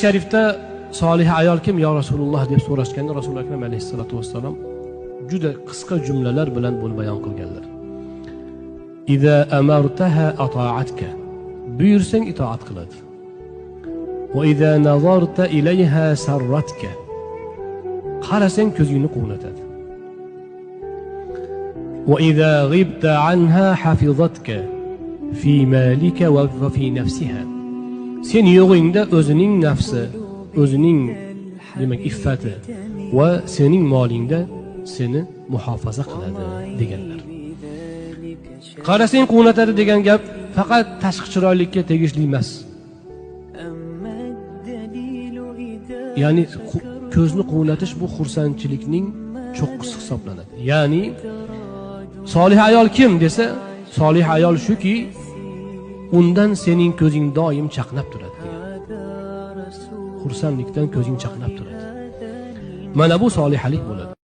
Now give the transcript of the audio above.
Sharifda solih ayol kim yo Rasululloh deb so'rashganda Rasul Akram alayhissalatu vassalom juda qisqa jumlalar bilan buni bayon qilganlar. Iza amartaha ata'atka. Buyursang itoat qiladi. Va iza nazarta ilayha sarratka. Qarasang ko'zingni quvnatadi. Va iza g'ibta anha hafizatka fi malika va fi nafsiha. Sen yo'g'ingda o'zining nafsi, o'zining demak iffati va sening molingda seni muhofaza qiladi deganlar. Qarasang quvnatadi degan gap faqat tashqi chiroylikka tegishli emas. Ya'ni ko'zni quvnatish bu xursandchilikning cho'qqisi hisoblanadi. Ya'ni solih ayol kim desa, solih ayol shuki, undan sening ko'zing doim chaqnab turadi degan. Xursandlikdan ko'zing chaqnab turadi. Mana bu solihalik bo'ladi.